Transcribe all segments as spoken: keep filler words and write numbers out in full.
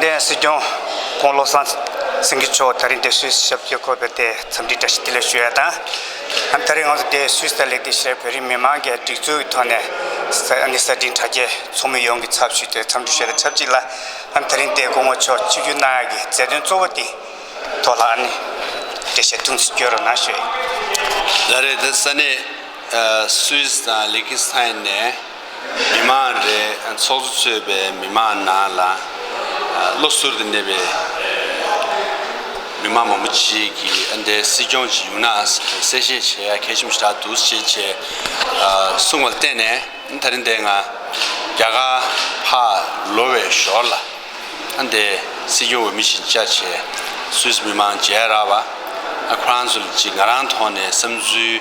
དེ་སྲིད་སྐྱོང་སྐུ་ངོ་བློ་བཟང་སེང་གེ་མཆོག་ད་རིང་འདིར་སུད་སི་ཞབས་ཕྱི་འཁོད་པའི་དེ་འཚམས་འདྲི་བཀྲ་ཤིས་བདེ་ལེགས་ཞུ་ཡ་དང་། ཨ་ནི་ད་རིང་ང་ཚོ་འདིར་སུད་སི་དང་ལེགས་ཏེ་ཤེར་བོད་རིགས་མི་མང་གི་སྒྲིག་འཛུགས་ཀྱི་ཐོག་ནས་ས་ཨ་ནི་གསར་འཕྲིན་དྲ་རྒྱའི་ཚོགས་མི་ཡོངས་ཀྱི་ཚབ་ཞུས་ཏེ་འཚམས་འདྲི་ཞུ་ཡ་དང་ཆབས་ཅིག་ལ། ཨ་ནི་ད་རིང་འདིར་སྐུ་ངོ་མཆོག་ཆིབས་བསྒྱུར་གནང་ཡ་གི་མཛད་དོན་གཙོ་བོ་དེ་ཐོག་ལ་ཨ་ནི་འགྲེལ་བཤད་ཐུང་ཙམ་སྐྱོན་རོགས་གནང་ཞུ་ཡ་ཡིན། ལགས་རེད། ད་ས་གནས་ཨ་སུད་སི་དང་ལི་ཁི་སི་ཐན་ནས་མི་མང་རེད། ཨ་ཚོགས་གཙོ་གཙོས་པའི་མི་མང་ནང་ལ་ཨ་བློ་གཟུར་དུ་གནས་པའི་མི་མང་མང་པོ་ཅིག་གིས་ཨ་འདིར་སྲིད་སྐྱོང་ཅིག་ཡོང་ན་གསལ་བཤད་བྱེད་ཡ་གལ་ཆེན་པོ་ཞེ་དྲག་འདུག་ཅེས་བྱས་ཨ་གསུངས་པ་ལ་བརྟེན་ནས། ད་རིང་འདིར་ང་རྒྱ་གར་ཕར་ལོག་པའི་ཞོར་ལ། ཨ་འདིར་སྲིད་སྐྱོང་འོས་མི་ཞིག་བཅར་བྱས་སུད་སི་མི་མང་མཇལ་རག་པ། ཨ་ཁོ་རང་ཚོ་ལ་ཅིག་ང་རང་ཐོག་ནས་བསམ་ཚུལ་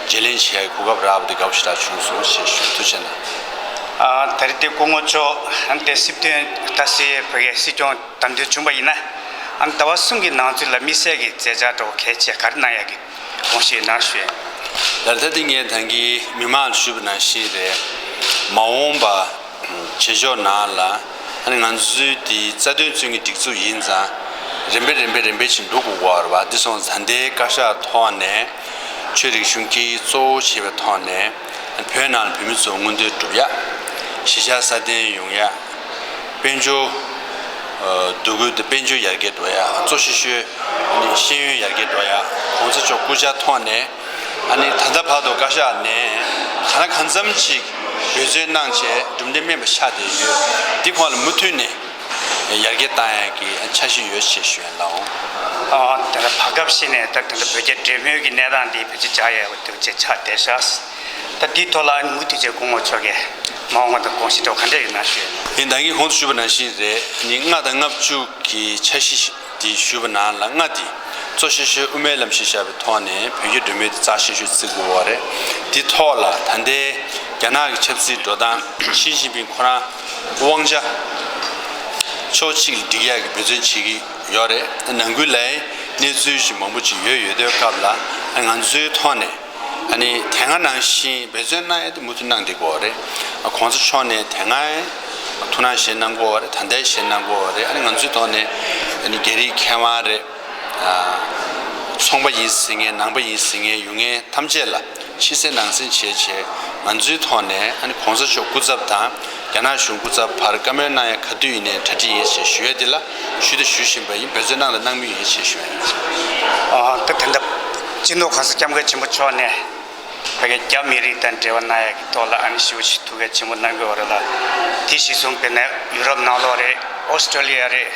བརྗེ་ལེན་བྱེད་ཡའི་གོ་སྐབས་རག་པ་དེ་དགའ་པོ་ཞེ་དྲག་བྱུང་སོང་ཞེས་ཞུ། ཐུགས་རྗེ་གནང་། ཨ་ད་རིང་འདིར་སྐུ་ངོ་མཆོག་ཨ་འདིར་སྲིད་དོན་ལྟ་སའི་བོད་སྐད་སྲིད་སྐྱོང་བདམས་ཐོན་བྱུང་པ་ཡིན་ན། ཨ་ཟླ་བ་གསུམ་གྱི་ནང་ཚུད་ལ་དམིགས་བསལ་གྱི་མཛད་འཆར་འདྲ་བོ་གལ་ཆེ་ག་རེ་གནང་ཡ་གི་དགོངས་བཞེས་གནང་ཞུ་ཡ་ཡིན། ལར་ད་ལྟ་ངས་ད་གིན་མི་མང་ལ་ཞུས་པ་ནང་བཞིན་རེད། མ་འོངས་པ་བྱེད་ཕྱོགས་ནང་ལ་ཨ་ནི་ང་ཚོའི་འདི་རྩ་དོན་བཙུན་གྱི་སྒྲིག་འཛུགས་ཡིན་ཙང་རིམ་པས་རིམ་པས་རིམ་པས་ཅིག་འགྲོ་དགོས་ཀྱི་ཡོད་རེད་པ། འདི་སོང་ཙང་ད་ལྟའི་བཀའ་ཤག་ཐོག་ནས་ཆོས་རིག་གཞུང་གི་གཙོ་བོ་བྱས་པའི་ཐོག་ནས་བོད་ནང་ལ་བོད་མི་ཚོ་མངོན་འདོད་སྒྲུབ་ཡ། གཞིས་ཆགས་སྲ་བརྟན་ཡོང་ཡ། དཔལ་འབྱོར་ཨ་འདུ་འགོད་དེ་དཔལ་འབྱོར་ཡར་རྒྱས་འགྲོ་ཡ། གཙོ་ཆེ་ཤོས་ནི་ཤེས་ཡོན་ཡར་རྒྱས་འགྲོ་ཡ། གོང་ས་མཆོག་སྐུ་ཕྱྭ་ཐོག་ནས་ཨ་ནི་ད་ལྟ་བར་དུ་བཀའ་ཤག་ནས་གང་ལ་གང་འཚམ་ཅིག་འབད་བརྩོན་གནང་བྱས་གྲུབ་འབྲས་སྨིན་པ་ཆགས་བསྡད་ཡོད། འདི་གོང་ལ་མུ་མཐུད་ནས་ཡར་རྒྱས་བཏང་ཡ་གི་འཆར་གཞི་ཡོད་ཅེས་ཞུ་ཡ་ལགས་འོང་། ཨ་དེ་ལ་བར་སྐབས་ཤིག་ནས་ད་དེ་འདྲ་བོད་རྒྱ་འབྲེལ་མོལ་གྱི་གནས་སྟངས་འདི་བེད་སྤྱོད་བྱ་ཡ་འོ་དེ་ཅིག་ཆགས་བསྡད་ཤག་ད་དེའི་ཐོག་ལ་མུ་མཐུད་བྱས་སྐུ་ངོ་མཆོག་གིས་མ་འོངས་པ་དང་དགོངས་གཞི་འདྲ་བོ་ག་འདྲ་ཡོད་ན་ཞུ་ཡ་ཡིན། ཡིན། ད་གིན་གོང་དུ་ཞུས་པ་ནང་བཞིན་རེད། ཉིན་ལྔ་དང་ལྔ་བཅུ་གི་འཆར་གཞི་འདི་ཞུས་པ་ནང་ལ་ལྔ་འདི་གཙོ་ཆེ་ཤོས་དབུ་མའི་ལམ་གཞི་བཞག་པའི་ཐོག་ནས་བོད་རྒྱ་འབྲེལ་མོལ་འདི་རྩ་ཆེ་ཤོས་བརྩི་དགོས་པ་རེད། འདི་ཐོག་ལ་ད་ལྟའི་རྒྱ་ནག་གི་ཆབ་སྲིད་འགྲོ་སྟངས། ཞི་ཅིན་ཕིང་ཁོ་རང་དབང་ཆ་ཕྱོགས་གཅིག་ལ་སྒྲིག་ཡག་གི་འབད་བརྩོན་བྱེད་ཀྱི་ཡོད་རེད། ནང་ཁུལ་ལ་གནས་ཚུལ་ཞིག་མང་པོ་ཅིག་ཡོད་ཡོད་དུས་སྐབས་ལ་ང་ཚོའི་ཐོག་ནས། ཨ་ནི་དེ་སྔ་ནང་བཞིན་འབད་བརྩོན་གནང་ཡ་དེ་མུ་མཐུད་གནང་བསྡད་ཀྱི་ཡོད་རེད། ཨ་གོང་ས་མཆོག་ནས་དེ་སྔ་ཐུགས་སྣང་བཞེས་གནང་གི་ཡོད་རེད། ད་ལྟའི་བཞེས་གནང་གི་ཡོད་རེད། ཨ་ནི་ང་ཚོའི་ཐོག་ནས་ཨ་ནི་རྒྱ་རིགས་མཁས་དབང་རེད། ཨ་ཚོང་པ་ཡིན་ཟེར་མཁན། ནང་པ་ཡིན་ཟེར་མཁན། ཡོད་མཁན་ཐམས་ཅད་ལ་ཕྱི་གསལ་ནང་གསལ་བྱས་བྱས་ང་ཚོའི་ཐོག་ནས་ཨ་ནི་གོང་ས་མཆོག་སྐུ་ཚབ་དང་། རྒྱ་ནག་གཞུང་སྐུ་ཚབ་བར་བཀའ་མོལ་གནང་ཡ་ག་དུས་ཡིན་ནའི་གྲ་སྒྲིག་ཡིན་ཞེས་ཞུ་ཡ་འདི་ལ་ཞུས་དང་ཞུ་བཞིན་པ་ཡིན། འབད་བརྩོན་གནང་དང་གནང་མུས་ཡིན་ཞེས་ཞུ་ཡ་ཡིན། ཨ་ད་དེ་འདྲ་སྤྱི་ནོར་གོང་ས་སྐྱབས་མགོན་ཆེན་པོ་མཆོག་ནས་ཕ་གི་རྒྱ་མི་རིགས་དང་འབྲེལ་བ་གནང་ཡ་གི་ཐོག་ལ་ཨ་ནི་ཞེ་པོ་ཅིག་ཐུགས་འགན་ཆེན་པོ་གནང་གི་ཡོད་རེད་ལ། དེ་གཞིར་བཟུང་དཔེར་ན་ཡུ་རོབ་ནང་ལོགས་རེད། ཨོ་སི་ཀྲོ་ལི་ཡ་རེད།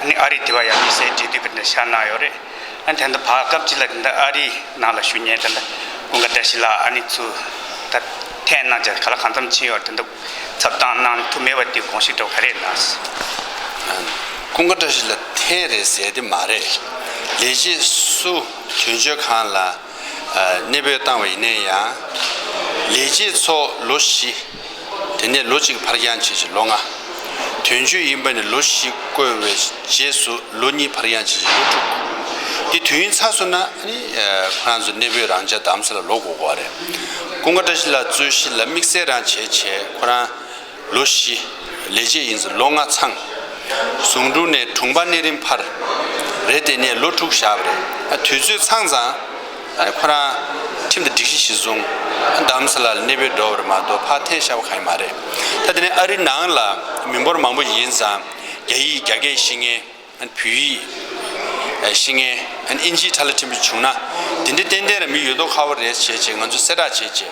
ཨ་ནི་ཨ་རི་དེ་བ་ཡང་དམིགས་བསལ་འབྲེལ་མཐུད་དཔེར་ན་བཞག་གནང་ཡོད་རེད། ཨ་ནི་ད་ལྟ་བར་སྐབས་ཅིག་ལ་ད་ལྟ་ཨ་རིའི་ནང་ལ་བཞུགས་མཁན་ད་ལྟ་ཀུན་དགའ་བཀྲ་ཤིས་ལགས་ཨ་ནི་ཚུར་ད་ཐེངས་གནང་བྱས་ག་ལ་གང་འཚམ་ཕྱིན་ཡོད་རེད། ད་ལྟ་ཚབ་བཏང་གནང་ཐུབ་མེད་པ་དེ་དགོངས་གཞི་འདྲ་བོ་ག་རེ་གནང་། ཀུན་དགའ་བཀྲ་ཤིས་ལགས་ཐེངས་རེ་ཟེར་དེ་མ་རེད། ལས་བྱེད་སུ་དོན་གཅོད་ཁང་ལ་གནས་སྤོས་བཏང་བ་ཡིན་ན་ཡང་། ལས་བྱེད་ཚོ་ལོ་བཞི། དེ་ནས་ལོ་གཅིག་ཕར་འགྱངས་བྱས་བྱས་ལོ་ལྔ། དོན་གཅོད་ཡིན་པ་ནི་ལོ་བཞི་བསྐོས་པའི་རྗེས་སུ་ལོ་གཉིས་ཕར་འགྱངས་བྱས་བྱས་ལོ་དྲུག། འདི་དུས་ཡུན་ཚར་སོང་ན་ཨ་ནི་ཁོ་རང་ཚོ་གནས་སྤོས་རང་འཇགས་རྡ་རམ་ས་ལ་ལོག་དགོས་ཀྱི་རེད། ཀུན་དགའ་བཀྲ་ཤིས་ལགས་གཙོས་གཞི་ལ་དམིགས་བསལ་རང་བྱས་བྱས་ཁོ་རང་ལོ་བཞི། ལས་བྱེད་ཡིན་ཙང་ལོ་ལྔ་ཚང་། ཟུང་དྲུང་ནས་དྲུང་འཕར་གནས་རིམ་ཕར། རེད། དེ་ནས་ལོ་དྲུག་བཞག་པ་རེད། ཨ་དུས་ཚོད་ཚང་ཙང་། ཨ་ནི་ཁོ་རང་ཁྲིམས་དང་སྒྲིག་གཞི་གཞིར་བཟུང་རྡ་རམ་ས་ལ་ལ་གནས་སྤོས་འགྲོ་བ་རེད་མ་གཏོགས་ཕར་ཐེངས་ཤར་བ་གང་ཡང་མ་རེད། ད་དེ་ནས་ཨ་རི་ནང་ལ་མི་འབོར་མང་པོ་ཡིན་ཙང་རྒྱ་ཡིག་རྒྱ་སྐད་ཤེས་མཁན། ཨ་ནི་བོད་ཡིག་ཤེས་མཁན། ཨ་ནི་ཨིན་ཇིའི་ཁྲ་ལ་ཕྲན་བུ་བྱུང་ན། དེ་འདྲའི་ཏན་ཏན་ར་མི་ཡོད་མདོག་ཁ་པོ་རེད་བྱས་བྱས་ང་ཚོས་གསལ་བསྒྲགས་བྱས་བྱས་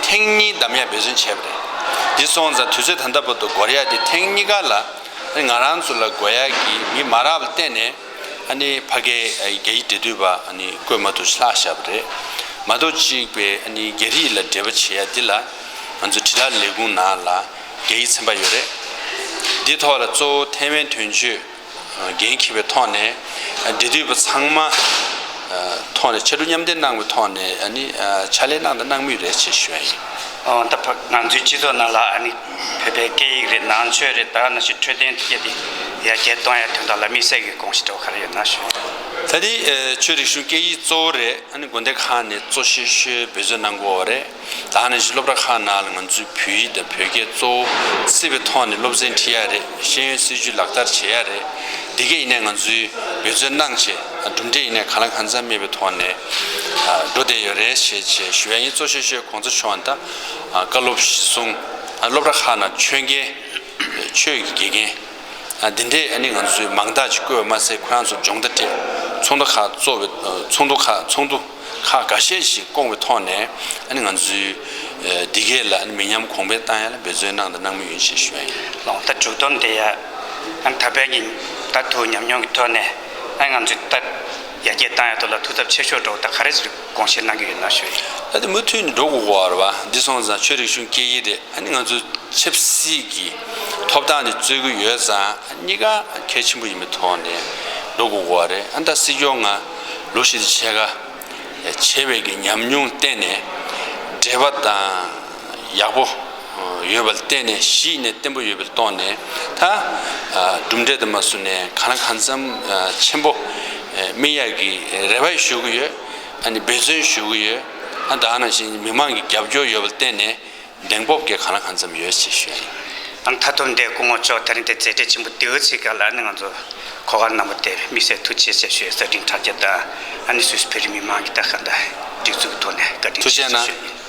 ཐེངས་གཉིས་བདམས་ཡ་འབད་བརྩོན་བྱས་པ་རེད། འདི་སོང་ཙང་དུས་ཚོད་ད་ལྟ་བར་དུ་འགོར་ཡ་དེ་ཐེངས་གཉིས་ཀ་ལ་ཨ་ནི་ང་རང་ཚོ་ལ་དགོས་ཡ་གི་མི་མ་རག་པ་བརྟེན་ནས། ཨ་ནི་ཕ་གིའི་རྒྱ་ཡིག་འབྲེལ་མཐུད་པ་ཨ་ནི་བསྐོས་མ་ཐུབ་ལྷག་བཞག་པ་རེད། མ་གཏོགས་གཅིག་པའི་ཨ་ནི་རྒྱ་རིགས་ལ་འབྲེལ་བ་བྱེད་ཡ་འདི་ལ་ང་ཚོ་དྲིལ་བསྒྲགས་ལས་ཁུངས་ནང་ལ་རྒྱ་ཡིག་ཚན་པ་ཡོད་རེད། འདི་ཐོག་ལ་གཙོ་བོ་ཐའེ་ཝན་དོན་གཅོད་འགན་འཁྱེར་བའི་ཐོག་ནས་འབྲེལ་མཐུད་པ་ཚང་མ་ཐོག་ནས་ཕྱར་གྲུ་མཉམ་འདེགས་གནང་བའི་ཐོག་ནས་ཨ་ནི་ཕྱག་ལས་གནང་དང་གནང་མུས་རེད་ཅེས་ཞུ་ཡ་ཡིན། ཨོ་ད་ཕ་ང་ཚོའི་སྤྱི་ཚོགས་ནང་ལ་ཨ་ནི་བོད་པའི་སྐད་ཡིག་ རེད། ནང་ཆོས་རེད། ད་ནང་བཞིན་འཕྲོད་བསྟེན་སྐྱེས་ཏེ་ཡར་རྒྱས་གཏོང་ཡ་དོན་དག་ལ་དམིགས་བསལ་གྱི་དགོངས་གཞི་འདྲ་བོ་ག་རེ་ཡོད་ན་ཞུ། ད་དེ་ཆོས་རིག་གཞུང་སྐད་ཡིག་གཙོ་བོ་རེད། ཨ་ནི་དགོན་སྡེ་ཁག་ནས་གཙོ་ཆེ་ཤོས་འབད་བརྩོན་གནང་དགོས་པ་རེད། ད་ནང་བཞིན་སློབ་གྲྭ་ཁག་ནང་ལ་ང་ཚོའི་བོད་ཡིག་དང་བོད་སྐད་གཙོ་བོ་བརྩི་བའི་ཐོག་ནས་སློབ་ཚན་ཁྲིད་ཡ་རེད། ཤེས་ཡོན་སྲིད་བྱུས་ལག་བསྟར་བྱེད་ཡ་རེད། དེ་གས་ཡིན་ནའི་ང་ཚོའི་འབད་བརྩོན་གནང་བྱས་གྲུབ་འབྲས་ཡིན་ནའི་གང་ལ་གང་འཚམ་མེད་པའི་ཐོག་ནས་འགྲོ་བསྡད་ཡོད་རེད་ཞེས་བྱས་ཞུ་ཡ་ཡིན། གཙོ་ཆེ་ཤོས་གོང་ས་མཆོག་ད་བཀའ་སློབ་གཞི་བཟུང་སློབ་གྲྭ་ཁག་ནང་ཆོས་འགན་ཆོས་ཀྱི་དགེ་རྒན། ཨ་འདི་འདྲས་ཨ་ནི་ང་ཚོས་མང་དག་ཅིག་བསྐོས་པ་མ་ཟད། ཁོ་རང་ཚོ་སྦྱོང་བརྡར་སྤྲད། ཚོགས་འདུ་ཁག་གཙོ་བའི་ཚོགས་འདུ་ཁག་ཚོགས་འདུ་ཁག་འགའ་ཤས་ཤིག་བསྐོང་བའི་ཐོག་ནས་ཨ་ནི་ང་ཚོའི་འདི་གས་ལ་ཨ་ནི་མི་ཉམས་གོང་འཕེལ་བཏང་ཡ་ལ་འབད་བརྩོན་གནང་དང་གནང་མུས་ཡིན་ཞེས་ཞུ་ཡ་ཡིན། ལོང་ད་མཇུག་སྡོམ་དེ་ཡ་ཨ་ནི་ད་ཕན་གྱི་ད་ཐུག་ཉམས་མྱོང་གི་ཐོག་ནས་ཨ་ནི་ང་ཚོས་ད་ཡར་རྒྱས་བཏང་ཡ་ཐོག་ལ་ཐུགས་འཚབ་ཆེ་ཤོས་འདྲ་བོ་ད་ག་རེ་ཟེར་དགོངས་བཞེས་གནང་གི་ཡོད་ན་ཞུ་ཡ་ཡིན། ད་དེ་མུ་མཐུད་ནས་འགྲོ་དགོས་ཀྱི་ཡོད་རེད་པ། འདི་སོང་ཙང་ཆོས་རིག་གཞུང་སྐད་ཡིག་རེད། ཨ་ནི་ང་ཚོ་ཆབ་སྲིད་ཀྱི་ཐོབ་ཐང་དེ་རྩོད་ཀྱི་ཡོད་ཙང་གཉིས་ཀ་གལ་ཆེན་པོ་ཡིན་པའི་ཐོག་ནས་འགྲོ་དགོས་ཀྱི་ཡོད་རེད། ཨ་ད་སྲིད་སྐྱོང་ང་ལོ་བཞི་དང་ཕྱེད་ཀ་བྱས་པའི་གི་ཉམས་མྱོང་བརྟེན་ནས་འབྲེལ་བ་དང་ཡག་པོ་ཡོད་པ་ལ་བརྟེན་ནས་གཞི་ནས་བརྟན་པོ་ཡོད་པའི་ཐོག་ནས་ད་གྲུབ་འབྲས་དུ་མ་བཟུང་ནས་གང་ལ་གང་འཚམ་ཆེན་པོ་སྨིན་ཡག་གི་རེ་བ་ཞུ་གི་ཡོད། ཨ་ནི་འབད་བརྩོན་ཞུ་གི་ཡོད། ཨ་ད་ནང་བཞིན་མི་མང་གི་རྒྱབ་སྐྱོར་ཡོད་པ་ལ་བརྟེན་ནས་གདེང་སྤོབས་ཀྱི་གང་ལ་གང་འཚམ་ཡོད་ཅེས་ཞུ་ཡ་ཡིན། ཨ་མཐའ་སྡོམ་དེ་སྐུ་ངོ་མཆོག་ད་རིང་དེ་མཛད་བྲེལ་ཆེན་པོ་འདི་འོས་ཚིག་ག་ལ་ནི་ང་ཚོ་གོ་སྐབས་གནང་བ་དེ་དམིགས་བསལ་ཐུགས་རྗེ་ཆེ་ཞུ་ཡ་བཀའ་དྲིན་དྲན་རྒྱུ་དང་ཨ་ནི་སུད་སི་བོད་རིགས་མི་མང་གི་ད་ག་འདྲ་སྒྲིག་འཛུགས་ཐོག་ནས་བཀའ་དྲིན་ཆེ་ཞུ་ཡ་ཡིན།